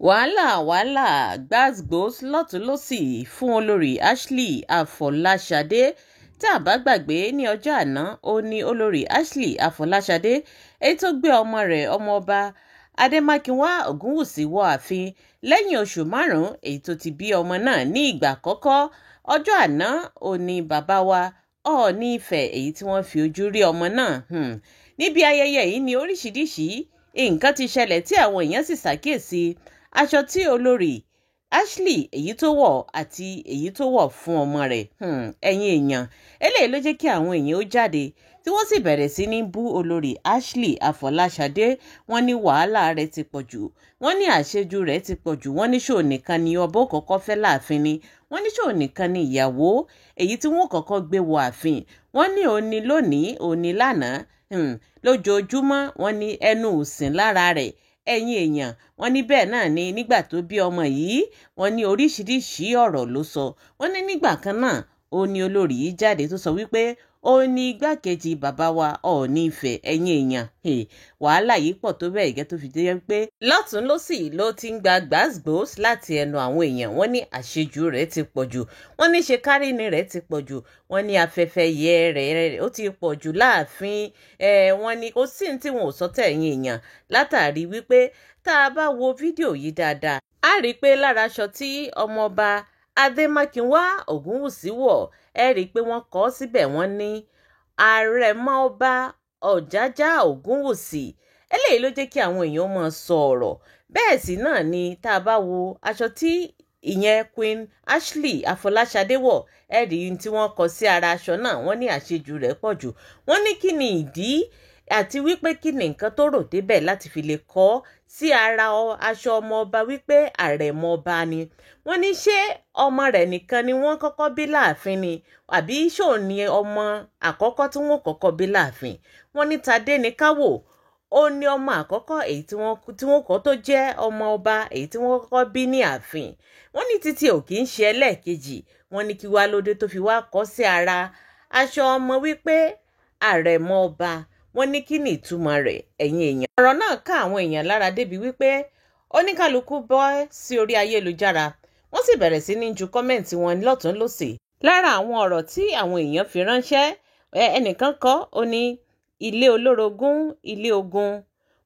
Wàhálà, wàhálà, gbàs-gbos lọ́tùn-ún lósì fún Olórí Ashley Àfọláṣadé. Tá a bá gbàgbé, ní ọjọ́ àná ó ní Olórí Ashley Àfọláṣadé, èyí tó gbé ọmọ rẹ̀, Ọmọọba Adémákinwá Ògúnwùsì, wọ ààfin lẹ́yìn oṣù 5 èyí tó ti bí ọmọ náà ní ìgbà àkọ́kọ́. Ọjọ́ àná ó ní bàbá wa Ọọ̀ni Ifẹ̀, èyí tí wọ́n fi ojú rí ọmọ náà. Níbi ayẹyẹ yìí ni oríṣiríṣi nǹkan ti ṣẹlẹ̀ tí àwọn èèyàn sì ṣàkíyèsí aṣọ tí Olórí Ashley èyí tó wọ̀ àti èyí tó wọ̀ fún ọmọ rẹ̀. Ẹ̀yin èèyàn, eléyìí ló jẹ́ kí àwọn èèyàn ó jáde tí wọ́n sì bẹ̀rẹ̀ sí ní bú Olórí Ashley Àfọláṣadé. Wọ́n ní wàhálà rẹ̀ ti pọ̀ jù, wọ́n ní àṣejù rẹ̀ ti pọ̀ jù. Wọ́n ní ṣó nìkan ni ọba ó kọ́kọ́ fẹ́ láàfin ni? Wọ́n ní ṣó nìkan ni ìyàwó èyí tí wọ́n kọ́kọ́ gbé wọ ààfin? Wọ́n ní òní lónìí, òní lánàá, lójoojúmọ́. Wọ́n ní ẹnu òsìn lára rẹ̀. Ẹ̀yin èèyàn, wọ́n ní bẹ́ẹ̀ náà ni nígbà tó bí ọmọ yìí, wọ́n ní oríṣiríṣi ọ̀rọ̀ ló sọ. Wọ́n ní nígbà kan náà ó ní olórí yìí jáde tó sọ wípé ó ní igbákejì bàbá wa Ọọ̀ni Ifẹ̀. Ẹ̀yin èèyàn, wàhálà yìí pọ̀ tó bẹ́ẹ̀ gẹ́ tó fi jẹ́ pé lọ́tùn lósì ló ti ń gba gbàsgbòs láti ẹnu àwọn èèyàn. Wọ́n ní àṣejù rẹ̀ ti pọ̀ jù, wọ́n ní ṣe káríni rẹ̀ ti pọ̀ jù, wọ́n ní afẹ́fẹ́ yẹ rẹ̀ ó ti pọ̀ jù láàfin. Wọ́n ní kò sí ní tí wọn ò sọ tẹ̀. Ẹ̀yin èèyàn, látàrí wípé tá a bá wo fídíò yìí dáadáa, á rí i pé lára aṣọ tí Ọmọọba Adémákinwá Ògúnwùsì wọ̀, ẹ rí i pé wọ́n kọ ọ́ síbẹ̀, wọ́n ní Àrẹ̀mọ Ọba Ọ̀jájá Ògúnwùsì. Eléyìí ló jẹ́ kí àwọn èèyàn máa sọ ọ̀rọ̀. Bẹ́ẹ̀ sì náà ni tá a bá wo aṣọ tí ìyẹn Queen Ashley Àfọláṣadé wọ̀, ẹ rí i tí wọ́n kọ sí ara aṣọ náà. Wọ́n ní àṣejù rẹ̀ pọ̀ jù. Wọ́n ní kí ni ìdí àti wípé kí ni nǹkan tó rò débẹ̀ láti fi lè kọ sí ara aṣọ ọmọ ọba wípé àrẹ̀mọ ọba ni? Wọ́n ní ṣé ọmọ rẹ̀ nìkan ni wọ́n kọ́kọ́ bí láàfin ni, àbí ṣó ni ọmọ àkọ́kọ́ tí wọ́n kọ́kọ́ bí láàfin? Wọ́n ní tadé ní káwò ó ní ọmọ àkọ́kọ́ èyí tí wọ́n kọ́ tó jẹ́ ọmọ ọba èyí tí wọ́n kọ́kọ́ bí ní ààfin. Wọ́n ní títí ò kì í ṣe ẹlẹ́ẹ̀kejì. Wọ́n ní kí wá lóde tó fi wá kọ́ sí ara aṣọ ọmọ wípé àrẹ̀mọ ọba? Wọ́n ní kí ni ìtumọ̀ rẹ̀? Ẹ̀yin èèyàn, ọ̀rọ̀ náà ká àwọn èèyàn lára débi wípé oníkálukú bọ́ sí orí ayélujára, wọ́n sì bẹ̀rẹ̀ sí ní ju comment wọn lọ́tún lọ́sì. Lára àwọn ọ̀rọ̀ tí àwọn èèyàn fi ránṣẹ́, ẹnìkan kọ, ó ní, "Ilé olórogún, ilé ogun.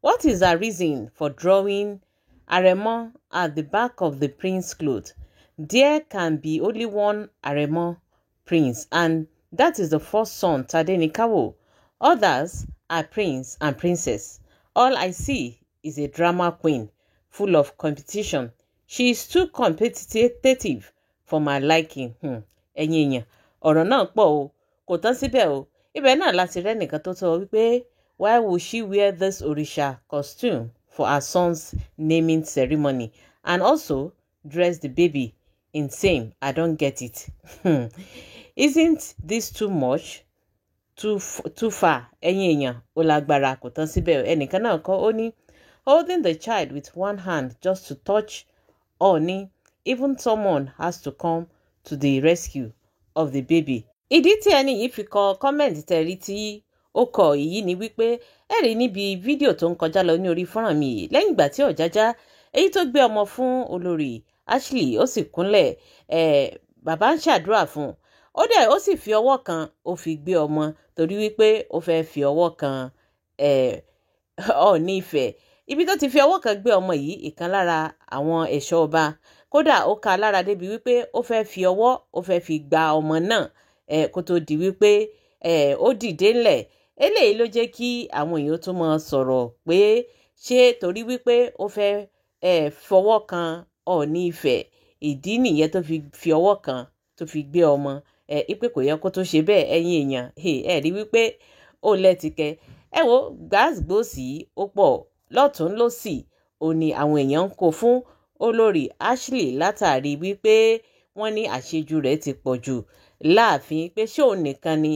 What is her reason for drawing Aremo at the back of the prince cloth? There can be only one Aremo prince, and that is the first son, Tadenikawo. Others are prince and princess. All I see is a drama queen full of competition. She is too competitive for my liking." Ẹ̀yin èèyàn, ọ̀rọ̀ náà pọ̀ o, kò tán síbẹ̀ o. Ibẹ̀ náà láti rẹ́nìkan tó sọ wípé, "Why would she wear this Orisha costume for her son's naming ceremony and also dress the baby in same? I don't get it. Isn't this too much, too far?" Ẹ̀yin èèyàn, ó lágbára, kò tán síbẹ̀. Ẹnìkan náà kọ́, ó ní, "Holding the child with one hand just to touch Ọọ̀ni. Even someone has to come to the rescue of the baby." Ìdí tí ẹni yìí fi kọ comment tẹ̀rí tí ó kọ èyí ni wípé ẹ rí níbi fídíò tó ń kọjá lọ ní orí fọ́nrán mi yìí, lẹ́yìn ìgbà tí Ọ̀jájá èyí tó gbé ọmọ fún Olórí Ashley, ó sì kúnlẹ̀, ẹ̀ bàbá ń ṣàdúrà fún un, ó dẹ̀ ó sì fi ọwọ́ kan ó fi gbé ọmọ torí wípé ó fẹ́ fi ọwọ́ kan ẹ̀ Ọọ̀ni Ifẹ̀. Ibi tó ti fi ọwọ́ kan gbé ọmọ yìí, ìkan lára àwọn ẹ̀ṣọ́ ọba, kódà ó ka lára débi wípé ó fẹ́ fi ọwọ́, ó fẹ́ fi gba ọmọ náà ẹ̀ kó tó di wípé ẹ̀ ó dìde ńlẹ̀. Eléyìí ló jẹ́ kí àwọn èèyàn tún máa sọ̀rọ̀ pé ṣé torí wípé ó fẹ́ ẹ̀ fọwọ́ kan Ọọ̀ni Ifẹ̀, ìdí nìyẹn tó fi fi ọwọ́ kan tó fi gbé ọmọ ẹ̀, ipe kò yẹ kó tó ṣe bẹ́ẹ̀. Ẹ̀yin èèyàn, ẹ̀ rí wípé ó lẹ́tìkẹ́. Ẹ wo gbàsgbòsì, ó pọ̀ lọ́tún lọ́sì. Ó ní àwọn èèyàn ń kó fún Olórí Ashley látàrí wípé wọ́n ní àṣejù rẹ̀ ti pọ̀ jù láàfin, pé ṣé òun nìkan ni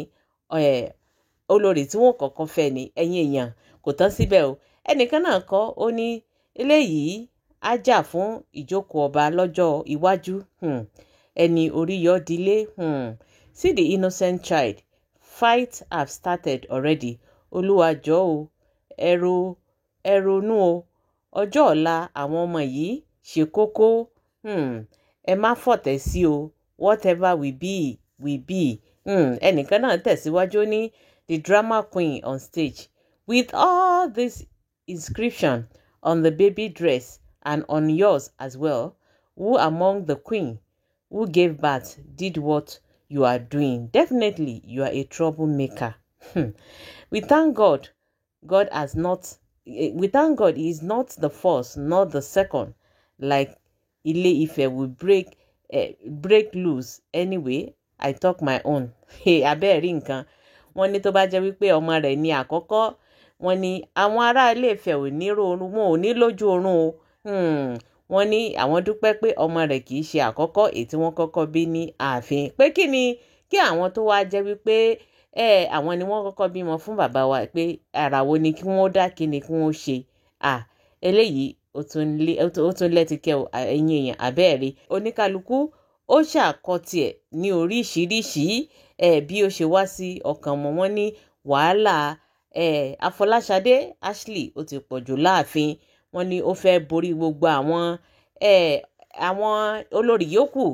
olórí tí wọ́n kọ́kọ́ fẹ́ ni? Ẹ̀yin èèyàn, kò tán síbẹ̀ o. Ẹnìkan náà kọ́, ó ní, "Eléyìí á jà fún ìjókòó ọba lọ́jọ́ iwájú. Ẹni orí yọ dílé. See the innocent child. Fight have started already. Olúwa jọ̀ọ́ o, ẹ ronú o, ọjọ́ ọ̀la àwọn ọmọ yìí." ṣe kókó. Ẹ má fọ̀tẹ̀ sí o, whatever we be, we be. Ẹnìkan náà tẹ̀síwájú ní the drama queen on stage with all this inscription on the baby dress and on yours as well. Who among the queen who gave birth did what you are doing? Definitely you are a troublemaker. We thank God. God has not. We thank God he is not the first, not the second. Like Ile-Ife will break loose anyway. I talk my own. Hey, abẹ́ẹ̀ rí nǹkan. Wọ́n ní tó bá jẹ́ wípé ọmọ rẹ̀ ní àkọ́kọ́, wọ́n ní àwọn ará Ilé-Ifẹ̀ ò ní rọrùn, wọn ò ní lójú oorun o. Wọ́n ní àwọn dúpẹ́ pé ọmọ rẹ̀ kì í ṣe àkọ́kọ́ èyí tí wọ́n kọ́kọ́ bí ní ààfin. Pé kí ni kí àwọn tó wá jẹ́ wípé àwọn ni wọ́n kọ́kọ́ bímọ fún bàbá wa, pé ara wo ni kí wọ́n dá, kí ni kí wọ́n ṣe? Eléyìí ó tún lẹ́tìkẹ́ o, ẹ̀yin èèyàn, abẹ́ẹ̀rí. Oníkálukú ó ṣàkọ tiẹ̀ ní oríṣiríṣi bí ó ṣe wá sí ọkàn mọ́. Wọn ní wàhálà Afọláṣadé Ashley ó ti pọ̀ jù láàfin. Wọ́n ní ó fẹ́ borí gbogbo àwọn àwọn olórí yòókù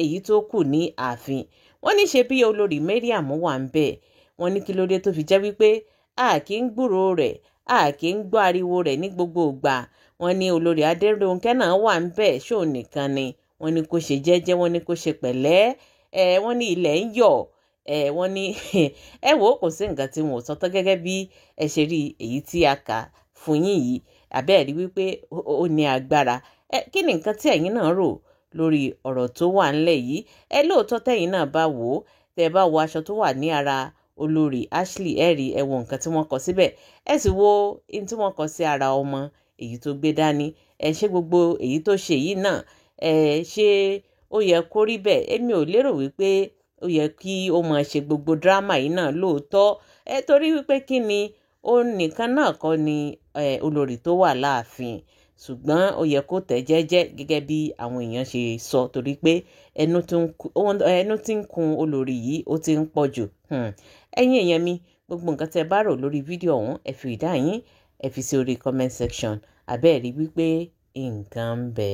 èyí tó kù ní ààfin. Wọ́n ní ṣe bí olórí Mariam wà ń bẹ̀. Wọ́n ní kí ló dé tó fi jẹ́ wípé a kì í gbúròó rẹ̀, a kì í gbọ́ ariwo rẹ̀ ní gbogbo ìgbà. Wọ́n ní olórí Adérónkẹ́ náà wà ń bẹ̀, ṣó nìkan ni? Wọ́n ní kó ṣe jẹ́jẹ́, wọ́n ní kó ṣe pẹ̀lẹ́. Wọ́n ní ilẹ̀ ń yọ̀. Wọ́n ní ẹ wò ó, kò sí nǹkan tí wọn ò sọ tán gẹ́gẹ́ bí ẹ ṣe rí èyí tí a kà fún yín yìí. Àbẹ́ẹ̀ rí wípé ó ní agbára. Kí ni nǹkan tí ẹ̀yin náà rò lórí ọ̀rọ̀ tó wà ńlẹ̀ yìí? Lóòótọ́ tẹ̀yin náà bá wò ó, tẹ́ bá wo aṣọ tó wà ní ara olórí Ashley, ẹ rí, ẹ wo nǹkan tí wọ́n kọ síbẹ̀, ẹ sì wo ohun tí wọ́n kọ sí ara ọmọ èyí tó gbé dání. Ẹ ṣé gbogbo èyí tó ṣe yìí náà, ṣé ó yẹ kó rí bẹ́ẹ̀? Èmi ò lérò wípé ó yẹ kí ó máa ṣe gbogbo dírámà yìí náà lóòótọ́. Torí wípé kí ni, ó nìkan náà kọ́ ni olórí tó wà láàfin, ṣùgbọ́n ó yẹ kó tẹ̀ jẹ́jẹ́ gẹ́gẹ́ bí àwọn èèyàn ṣe sọ, torí pé ẹnu tí ń kun olórí yìí ó ti ń pọ̀ jù. Ẹ̀yin èèyàn mi, gbogbo nǹkan tẹ́ bá rò lórí fídíò ọ̀hún, ẹ fi ìdá yín, ẹ fi sí orí comment section. Àbẹ́ẹ̀ rí wípé nǹkan ń bẹ.